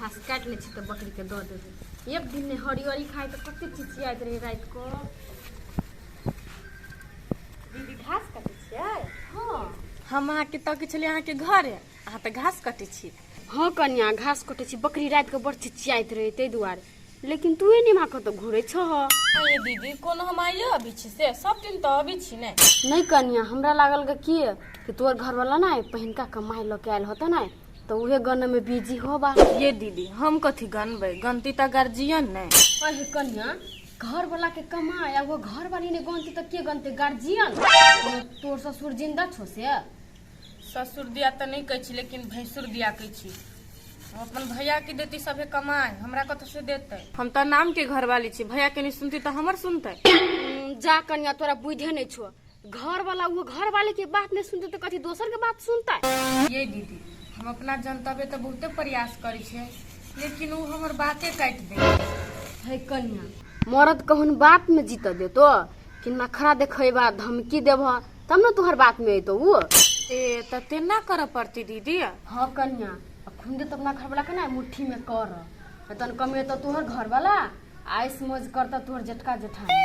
घास काटि लै छी तऽ बकरीके दऽ देबै। एक दिन नहि हरियरी खाइ तऽ कते चिचियाइत रहै राति कऽ। दीदी घास काटै छियै? हँ। हम अहाँके तकै छलियै अहाँके घरे, अहाँ तऽ घास कटै छी। हँ कनिया, घास कटै छी। बकरी राति कऽ बड़ चिचियाइत रहै ताहि दुआरे। लेकिन तू एने मा कतऽ घुरै छह? ये दीदी, कोनो हम आइयो अबै छी से? सब दिन तऽ अबै छी ने। नहि कनिया, हमरा लागल गे की कि तोहर घरवाला ने पहिनका कमाइ लऽ के आयल होतै ने, तऽ उहे गने में बिजी होबा। ये दीदी, हम कथी गनबै? गनती तऽ गार्जियन ने। अहे कनिया, घर वाला के कमाई आ वो घर वाली ने गनती तऽ के गनते? गार्जियन। तोर ससुर जिंदा छो से? ससुर दिया तऽ नहीं कहै छी, लेकिन भैंसुर दिया कहै छी। हम अपन भैया के देती सभे कमाई, हमरा कतऽ से देतै? हम तऽ नाम के घरवाली छी, भैया के नहीं सुनती तऽ हमर सुनतै? जा कनिया, तोरा बुझे नहीं छो। घर वाला वो घर वाले के बात नहीं सुनते तो कथी दोसर के बात सुनता? ये दीदी, हम अपना जनतबे तऽ बहुते प्रयास करै छियै, लेकिन ओ हमर बाते काटि दे है। कनिया, मरद कहून बात में जीत देतो कि नखरा देखेबा, धमकी देबह, तब ने तोहर बात में अयतो वो। ए तऽ तेना करऽ पड़ती दीदी? हाँ कनिया, खुन दे तो अपना घर वाला के ना मुट्ठी में कर, तन कमेतो तोहर घर वाला, आइस मौज करता तोहर जेठका जेठानी।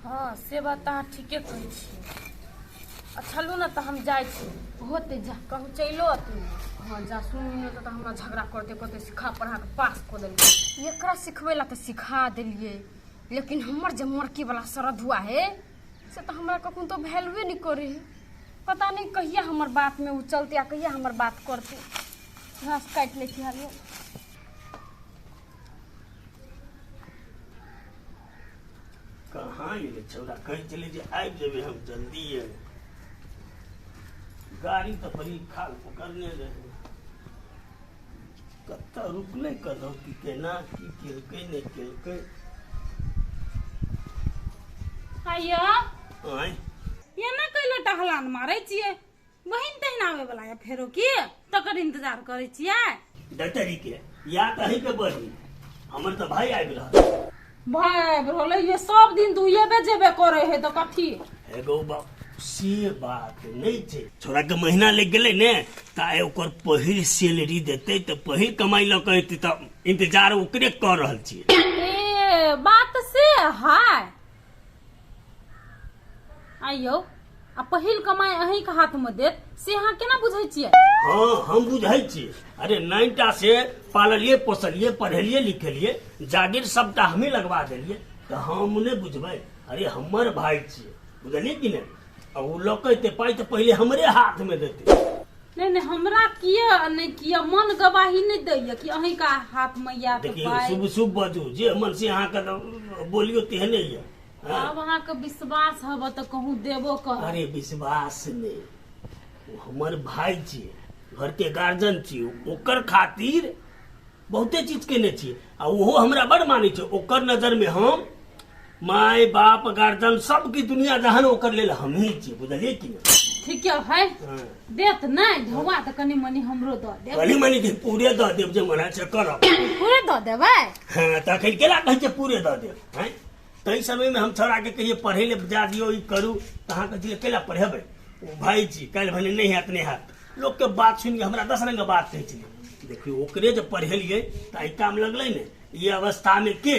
हाँ, से बात तऽ अहाँ ठीके कहै छी। चलू ने तऽ हम जाइ छी। होते, जा। कहूँ चलियो अतू। हाँ जा। सुन ने तऽ हमरा झगड़ा करते करते सिखा पढ़ा के पास कऽ देलियै। एकरा सिखबै ला तऽ सिखा देलियै, लेकिन हमर जे मरकी वाला सरधुआ है से तऽ हमरा कखन तो वैल्यूए नहीं करे है। पता नहीं कहिया हमर बात में ओ चलते आ कहिया हमर बात करते। घास काटि लै छी हालियो। कहाँ गेलै छौड़ा? कहै छलै जे आबि जेबै हम जल्दिए। गाड़ी तऽ बड़ी खाल पकड़ने रहै। कतऽ रुकलै, कतऽ की केना की केलकै नहि केलकै। आइया। आँय। एना कैला टहलान मारै छियै? बहिन तहिन आबै वाला या फेरो की तकर इंतजार करै छियै? डटरी के या कहीं के बहिन, हमर तऽ भाई आबि रहल। भाई आबि रहल ये? सब दिन तू एबे जेबे करे है तऽ कथी? एगो बाप, से बात नहि छै। छोड़ा के महीना लागि गेलै ने, तऽ आइ ओकर पहिल सैलरी देतै, तऽ पहिल कमाई लऽ के एतै, तऽ इंतजार ओकरे कऽ रहल छियै। ए बात से है। आइयो, आ पहिल कमाई अहीं के हाथ में देत से अहाँ केना बुझै छियै? हाँ, हम बुझै छियै। अरे नाइटा से पाललियै पोसलियै, पढ़ेलियै लिखेलियै, जागीर सबटा हमही लगवा देलियै, तऽ हम नहि बुझबै? अरे हमर भाई छियै, बुझलियै कि नहि? आ ओ लऽ के एतै पाइ तऽ पहिले हमरे हाथ में देतै। नहीं नहीं, हमरा किया नहीं किया मन गवाही नहीं दैया कि अहीं का हाथ में या तो देखियौ, पाइ। शुभ शुभ बाजू, जे मन से अहाँके बोलियौ तेहने यऽ। हाँ। आब अहाँके विश्वास हब तऽ कहूँ देबो कर। अरे विश्वास नहि, ओ हमर भाई छियै, घरके गार्जियन छियै, ओकर खातिर बहुते चीज केने छियै आ ओहो हमरा बड़ मानै छै। ओकर नजरमे हम माय बाप गार्जियन सबके दुनिया जहान ओकर लेल हमही छियै, बुझलियै कि नहि? ठीक है। हाँ। देत नहि ढौआ तऽ कनि मनि हमरो दऽ देब। कनि मनि के पूरे दऽ देब, जे मना छै करब। पूरे दऽ देबै? हाँ, तऽ अखन केला कहै छै पूरे दऽ देब? हैं, ताहि समयमे हम छौड़ाके कहियै पढ़ै लए जा दियौ, ई करू, तऽ अहाँ कहै छियै केला पढ़ेबै? ओ भाय छी, काल्हि भने नहि हैत, नहि हैत। लोकके बात सुनि कऽ हमरा 10 रंगके बात कहै छलै। देखियौ, ओकरे जे पढ़ेलियै तऽ आइ काम लगलै ने। ई अवस्थामे के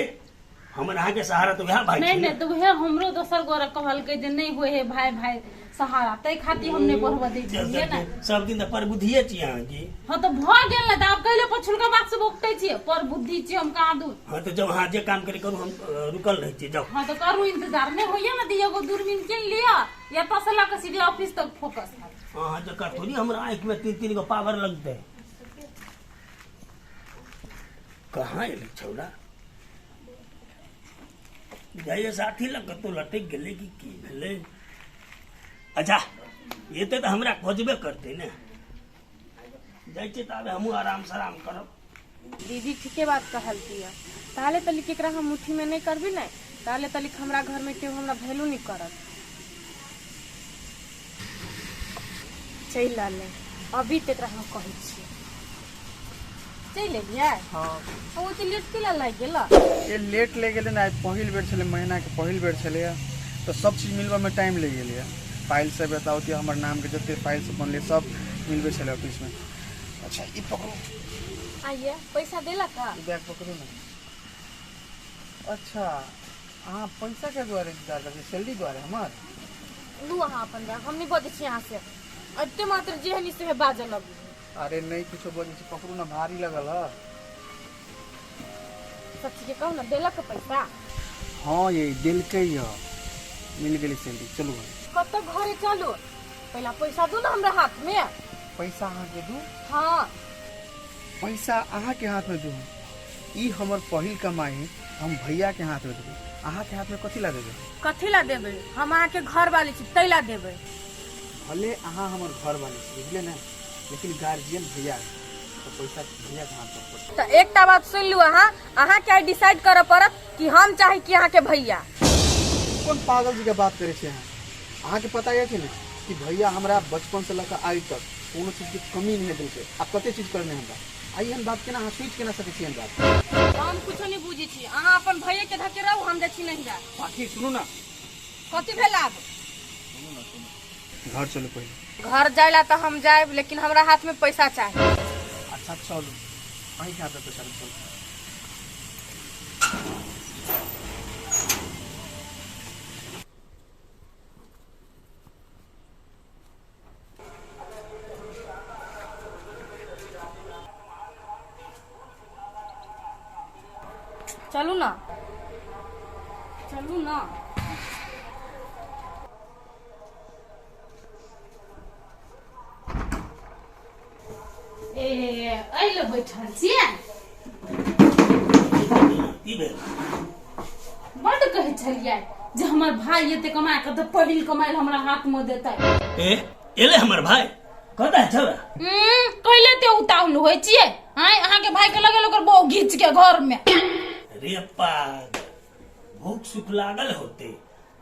हमर अहाँके सहारा? तऽ वएह भाय नहि छै नहि ने। तऽ उएह हमरो दोसर गोरे कहलकै जे नहि होइ है भाय भाय सहारा, ताहि खातिर हम नहि पढ़बऽ दै छियै ने। सब दिन तऽ परबुद्धिये छी अहाँ की। हाँ तऽ भऽ गेल ने, तऽ आब कैले पछुलका बात सब उकटै छियै? पर बुद्धि छियै हम कहाँ दूर। हाँ तऽ जब अहाँ जे काम करे करू, हम रुकल रहै छी, जाउ। हाँ तऽ करू इंतजार। नहि होइए ने तऽ एगो दूरबीन कीन लिअ, एतऽ से लऽ कऽ सीधे ऑफिस तक फोकस हैत। अहाँ जकाँ थोड़ी हमरा आँखिमे तीन तीन गो पावर लगतै। कहाँ एलै छौड़ा? जाइए साथी लग, कतहु लटकि गेलै कि की भेलै? अच्छा, एतै तऽ हमरा खोजबे करतै ने। जाइ छियै तऽ आब हमहूँ आराम सराम करब। दीदी ठीके बात कहलती है। ताले तलिक एकरा हम मुट्ठी में नहीं करबी ने, ताले तलिक हमरा घर में केहू हमरा वैल्यू नहीं करत। चलि रहलै, अभी तऽ एकरा हम कहै छियै। चलि एलियै? हँ। ओ तऽ लेट केला लागि गेल? ए लेट लागि गेलै ने, आइ पहिल बेर छलै, महीनाके पहिल बेर छलैए, तऽ सब चीज मिलबऽमे टाइम लागि गेलैए। फाइल सब एतऽ ओतऽ हमर नामके जते फाइल सब बनलै सब मिलबै छलै ऑफिसमे। अच्छा, ई पकड़ू। आइए पैसा देलक का? ई बैग पकड़ू ने। अच्छा, अहाँ पैसा के दुआरे इंतजार करै छी, सैलरी दुआरे हमर? लू अहाँ अपन बैग, हम नहि बजै छी अहाँ से। एते मात्र जे हनी से बाजऽ लगू। अरे नहि किछो बजै छी, पकड़ू ने, भारी लगल ह। सच्ची के कहू ने, देलक पैसा? हँ ये, देलकै यऽ, मिल गेलै सैलरी, चलू घर। कतऽ घरे चलू? पहिला पैसा दू ने हमरा हाथ में। पैसा अहाँके दू? हाँ। पैसा अहाँके हाथमे दू? ई हमर पहिल कमाई है, हम भैयाके हाथमे देबै, अहाँके हाथमे कथी ला देबै? कथी ला देबै? हम अहाँके घर वाली छी, तै ला देबै। भले अहाँ हमर घर वाली छी, बुझलियै ने, लेकिन गार्जियन भैया है, तऽ पैसा भैयाके हाथ पर पड़तै। तऽ एकटा बात सुनि लू अहाँ, अहाँके आइ डिसाइड करऽ पड़त कि हम चाही कि अहाँके भैया। कोन पागल जी के बात करै छी अहाँ? अहाँके पता यऽ कि नहि कि भैया हमरा बचपन से लऽ कऽ आइ तक कोनो चीजके कमी नहि देलकै आ कते चीज करने हमरा। आ एहन बात केना अहाँ सोचि केना सकै छी एहन बात? हम कुछो नहि बुझै छी, अहाँ अपन भैये के धके रहू, हम जाइ छी नहिरा। पाखी, सुनू ने। कथी भेल आब? घर चलू पहिले। घर जाय ला तऽ हम जायब, लेकिन हमरा हाथ में पैसा चाही। अच्छा चलू, अहींके हाथ में पैसा देब, चलू। चलू ना, चलू ना। ए, एहि बैठल छियै? की भेल? बड्ड कहै छलियै जे हमर भाई एते कमा के तऽ पहिल कमाइ हमरा हाथ में देतै। ए, एले हमर भाई? कतऽ है छौड़ा? कैले ते उतावल होइ छियै? आँय, अहाँके भाई के लगल ओकर बहू घीच के घर में। रे पागल, भूख सुख लागल होते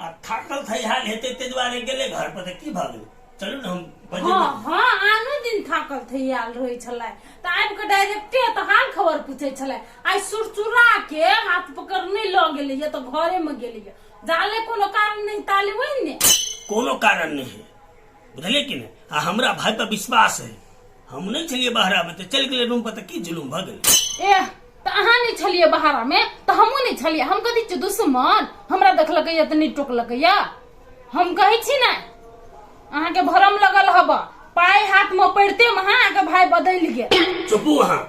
आ थाकल थैहाल हेतै, ताहि दुआरे गेलै घर पर, तऽ की भऽ गेलै? चलू ने, हम बजेबै। हाँ, आनो दिन थाकल थैयाल रहै छलै तऽ आबि कऽ डायरेक्टे तऽ हाल खबर पूछै छलै। आइ सुरसुरा के हाथ पकड़ने लऽ गेलैया तऽ घरे में गेलैया, जाले कोनो कारण नहीं ताले वही ने। कोनो कारण नहीं है, बुझलियै कि नहि? आ हमरा भाई पर विश्वास है। हम नहि छलियै बहरा में तऽ चलि गेलै रूम पर, तऽ की जुलूम भऽ गेलै? एह, तऽ अहाँ नहि छलियै बहारा में तऽ हमहूँ नहि छलियै। हम कथी छियै दुश्मन? हमरा देखलकैया तऽ नहि टोकलकैया। हम कहै छी ने, अहाँके भरम लगल हब। पाइ हाथ में पड़िते में अहाँके भाई बदलि गेल। चुपू अहाँ,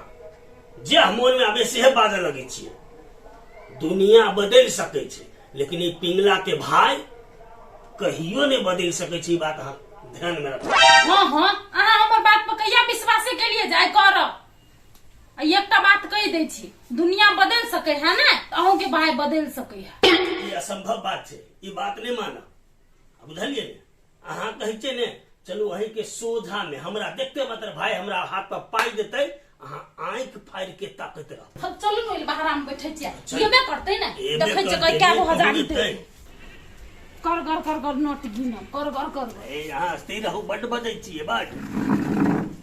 जे मोन में आबे सेहे बाजऽ लगै छियै। दुनिया बदलि सकै छै, लेकिन ई पिंगला के भाई कहियो नहि बदलि सकै छै, ई बात अहाँ ध्यान में रखू। हाँ, अहाँ हमर बात पर कहिया विश्वासे केलिए जाय करब? आ एकटा बात कहि दै छी, दुनिया बदलि सकै है ने, तऽ अहूँके भाई बदलि सकै है। ई असंभव बात छै, ई बात नहि मानब, बुझलियै ने? अहाँ कहै छियै ने, चलू अहीं के सोझा में हमरा देखते मात्र भाई हमरा हाथ पर पाई देतै, अहाँ आँखि फाड़ि के ताकैत रहब। हम चलू ने, ओहि बहरा में बैठे छियै। चल। एबे करतै ने। एबे देखै छियै करतै, कए गो नहि हजार कहू देतै। देतै। कर कर कर कर नोट गिनब, कर कर कर कर। ए, अहाँ स्थिर रहू, बड्ड बजै छियै, बड्ड।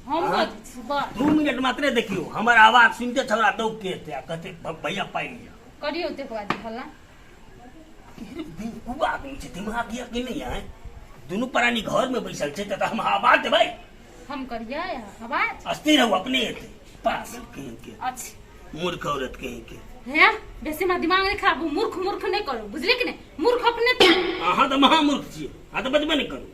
हम बजै छी बड़? 2 मिनट मात्रे देखियौ, हमर आवाज सुनिते छौड़ा दौड़ के एतै आ कहतै, भैया, पाइ लिअ। करियौ तेकर बाद हल्ला। बेवकूफ आदमी छै, दिमाग यऽ कि नहि है? दुनू प्राणी घर में बैसल छै तऽ हम आवाज देबै। हम करियै आवाज? अस्थिर रहू, अपने एतै। पागल कहीं के। अच्छा। मूर्ख औरत कहीं के। हे, बेसी हमरा दिमाग नहीं खराब, मूर्ख मूर्ख नहीं करू, बुझले कि नहीं? मूर्ख अपने तो। अहाँ तऽ महामूर्ख छियै, अहाँ तऽ बजबे नहि करू।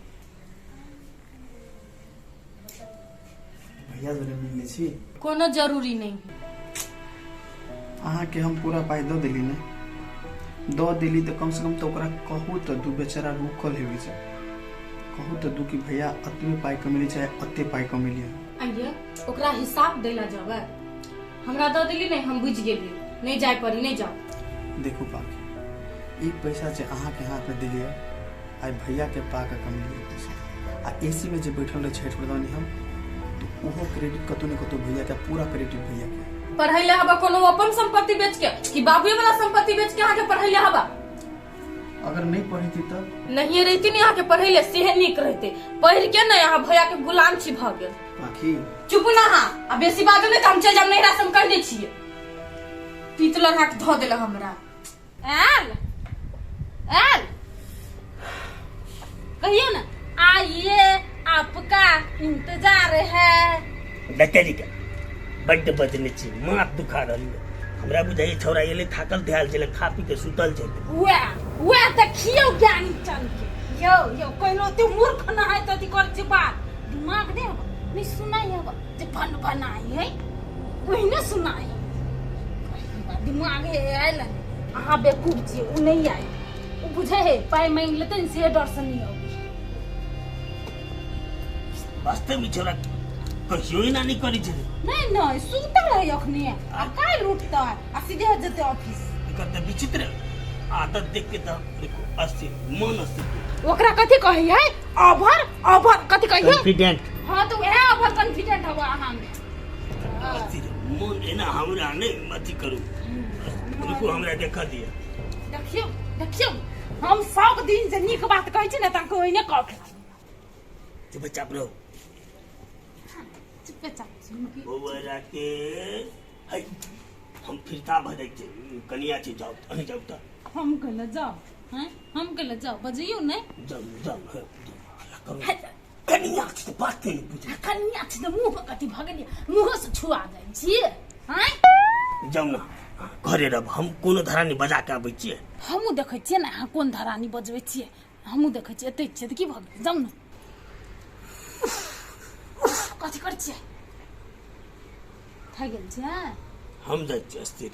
भैया जोरे मिल लै छी। कोनो जरूरी नहीं। अहाँके हम पूरा पाइ दऽ देली ने, दऽ देली, तऽ कमसँ कम तऽ ओकरा कहू तऽ दू, बेचारा रुकल हेबै छै, कहू तऽ दू कि भैया एतबे पाइ कमेली चाहे एते पाइ कमेलियै। आइये ओकरा हिसाब दै ला जेबै? हमरा दऽ देली नहि, हम बुझि गेलियै। नहि जाय पड़ी, नहि जाउ। देखू पाखी, ई पैसा जे अहाँके हाथमे देलियै, आइ भैयाके पा कऽ कमेलियै पैसा। आ एसी मे जे बैठल रहे छठि प्रदानी हम, तऽ ओहो क्रेडिट कतौ ने कतौ भैयाके, पूरा क्रेडिट भैयाके। पढ़ै ले हवा कोनो अपन संपत्ति बेच के कि बाबुए वाला संपत्ति बेच के अहाँके पढ़ै ले हवा? अगर नहीं पढ़ती तब? नहीं रहती ने अहाँके पढ़ै ले, सेहे नीक रहते। पढ़ के ने अहाँ भैया के गुलाम छी भऽ गेल। पाखी। चुप ना अहाँ, आ बेसी बाजू नहि तऽ हम चलि जायब नैहरा से, हम कहि दै छियै। पीत लढ़ा के धऽ देलक हमरा। आयल आयल, कहियो ना, आइए, आपका इंतजार है। बेचारी के बड्ड बजने छी, माथ दुखा रहल ये। हमरा बुझाइए छौड़ा एलै थाकल धैल छलै, खा पी के सुतल छै। वएह वएह देखियौ ज्ञानी चंद के। यौ यौ कहलो ते मूर्ख न है त अथी कर छै बात दिमाग दे हब नहीं सुनाई हब जे भन भनाई है वही ने सुनाई दिमाग है आयल अहाँ बेवकूफ छियै उ नहीं आयल उ बुझे है पाई मांगि लेतै ने से डर से नहीं अबै। वास्तव में छौड़ा कहियो एना नहि करै छलै। नहीं नहीं सुतल है अखने आ काल्हि उठतै आ सीधे जेतै ऑफिस। एकर तऽ विचित्र आदत देख के तऽ देखो अस्थिर मन अस्थिर। ओकरा कथी कहै है ओवर ओवर कथी कहै है? कॉन्फिडेंट। हाँ तो वएह ओवर कॉन्फिडेंट हवा अहाँ में। अस्थिर मन एना हमरा नहि अथी करू, रुकू हमरा देखऽ दिअ। देखियौ देखियौ हम सब दिन जे नीक बात कहै छी ने तऽ ओहिने कह के चुपचाप रहो। चुपचाप सुन के बौआ राकेश है हम फिरता भऽ जाइ छै कनिया छै, जाउ अहीं जाउ तऽ। हम कहले जाउ हैं, हम कहले जाउ बजैयौ नहि। जाउ जाउ हे, हल्ला करू। कनिया छै तऽ बात नहि बुझै। कनिया छै तऽ मुँह कथी भऽ गेलियै, मुँहो से छुआ जाइ छियै हैं। जाउ ने घरे रहब, हम कोनो धरानी बजा के आबै छियै। हमहूँ देखै छियै ने अहाँ कोन धरानी बजबै छियै, हमहूँ देखै छियै। एतै छियै तऽ की भऽ गेलै, जाउ ने। कथी करै छियै? थाकि गेल छियै? हम जाइ छियै, स्थिर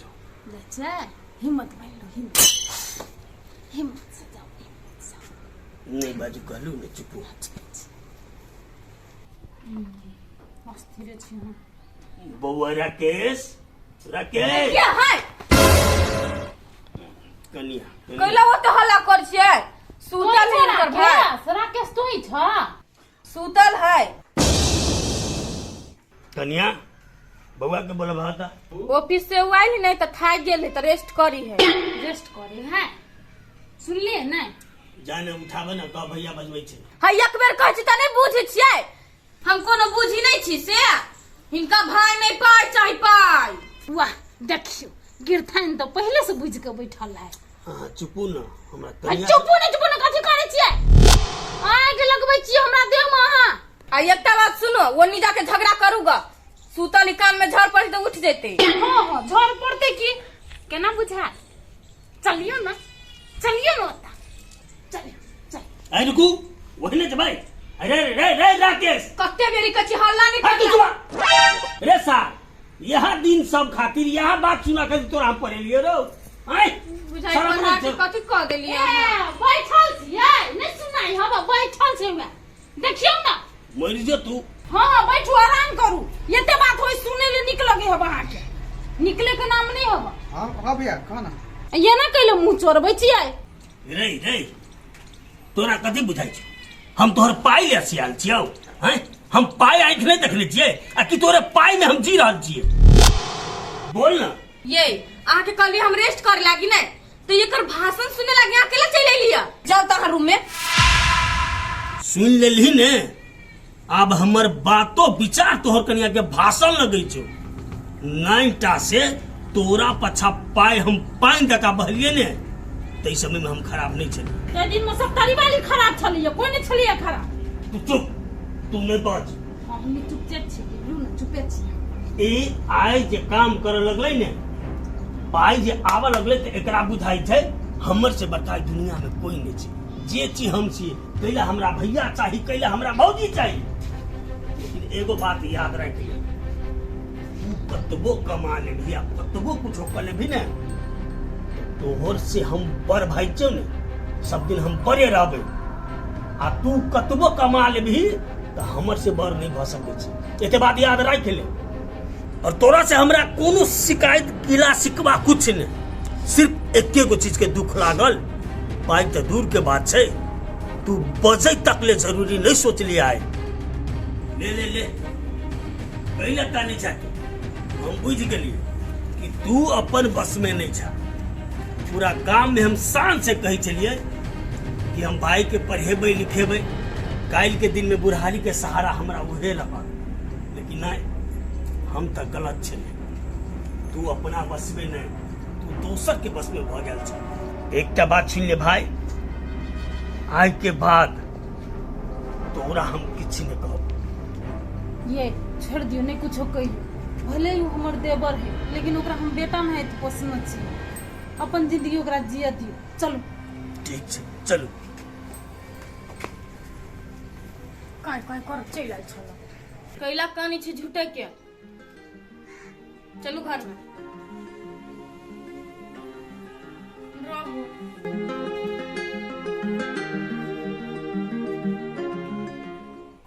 जाइ छियै। हिम्मत मानि लो, हिम्मत हिम्मत से जाउ, हिम्मत से जाउ। नहि बाजू कहलू ने, चुपू। अस्थिरे छी हम। बौआ राकेश राकेश क्या है? कनिया कनिया। कैला ओते हल्ला कर छियै? सुतल है हिनकर भाई। राकेश राकेश तू ही छ? सुतल है। कनिया बौआ के बोलब था। ऑफिस से उ आयल नहीं तऽ थाकि गेल है तऽ रेस्ट करी है। रेस्ट करे है सुनलिए नहीं? जाने उठाबे ने कह भैया बजबै छै। है एक बेर कहै छी तऽ नहि बुझै छियै। हम कोनो बुझी नहीं छी से हिनका भाई नहीं पाई चाही पाई। वाह देखियो गिरथाइन तऽ पहिले से बुझि के बैठल है। हाँ चुपू न हमरा आ, कनिया। चुपू ने चुपू ने कथी करै छियै? आगि लगबै छियै हमरा देह में अहाँ। आ एकटा बात सुनो, वो नी जाके झगड़ा करूगा, सुतल कान में झड़ पड़ी तऽ उठ जेते। हाँ हाँ झड़ पड़ते की केना बुझा। चलियो ना चलियो ना ओतऽ चलियो चल। अरे रुकू वही ने जेबै। अरे रे रे राकेश कते बेरी कहै छी हल्ला नहीं हट करिया। चुप रे सार, यह दिन सब खातिर यह बात सुना के तोरा हम पढ़ेलियो रो। आय बुझाइ शरम पढ़ा नहि के छौ। कथी कह देलियै ए, अहाँ? बैठल छियै नहीं सुनाई हवा बैठल छै वएह देखियौ ना। मरि जो तू। हाँ हाँ बैठू आराम करू, एते बात होय सुनै ले नीक लगे हवा अहाँके, निकले के नाम नहीं हवा। हाँ हाँ भैया कह ना। ये ना कैले मुंह चोरबै छियै? रे रे तोरा कथी बुझाइ छौ? हम तोहर पाइ ले सियाल छियौ हैं? हम पाइ आँखि नहि देखने छियै आ कि तोरे पाइ में हम जी रहल छियै? बोल ना। ये अहाँके कहलियै हम रेस्ट करे लागी नहीं तो एकर भाषण सुने लागी अहाँ अकेला चलि एलियै। जाउ तऽ अहाँ रूम में। सुन लेलही ने, आब हमर बातो विचार तोहर कनिया के भाषण लगै छौ। नाइटा से तोरा पछा पाइ हम पानि दका बहलियै ने, ताहि समय में हम खराब नहीं छलियै। ताहि दिन में सब तरी वाली खराब छलियै, कोई नहीं छलियै खराब। तू चुप, तू नहीं बाज। हम नहीं चुपे छी, लू ना चुपे छी। ई आइ जे काम करे लगलै ने, पाइ जे आबऽ लगलै तऽ एकरा बुझाइ छै हमर से बड़का दुनिया में कोई नहीं छै। जे चीज हम छियै कैला हमरा भैया चाही, कैला हमरा भौजी चाही। लेकिन एगो बात याद राखि ले, तू कतबो कमा लेबही आ कतबो कुछो कऽ लेबही ने, तोहर से हम बड़ भाई छियौ ने, सब दिन हम बड़े रहबै। आ तू कतबो कमा लेबही तऽ हमर से बड़ नहीं भऽ सकै छै, एते बात याद राखि ले। और तोरा से हमरा कोनो शिकायत गिला शिकवा कुछ नहीं, सिर्फ एके गो चीज के दुख लागल, पाइ तऽ दूर के बात छै, तू बजै तक ले जरूरी नहीं सोचली आए। ले ले ले कैला काने छा तू, हम बुझ गेलिए कि तू अपन बस में नहीं छा। पूरा गांव में हम शान से कहै छलिए कि हम भाई के पढ़ेबै लिखेबै, काल्हि के दिन में बुढ़ारी के सहारा हमरा उहे रहत। लेकिन नहीं, हम तऽ गलत छलिए, तू अपना बस में नहीं, तू दोसर के बस में भऽ गेल छ। एकटा बात सुन ले भाई, आइ के बाद तोरा हम किछु नहि कहब। ये छोड़ दियो, नहीं कुछो कहियो। भले ही उ हमर देवर है, लेकिन ओकरा हम बेटा नहि पोसने छी। अपन जिंदगी ओकरा जिय दियौ। चलू। ठीक छै, चलू। काय काय कर चलि आयल छल। कैला कानी छै झूठे के, चलू घर में।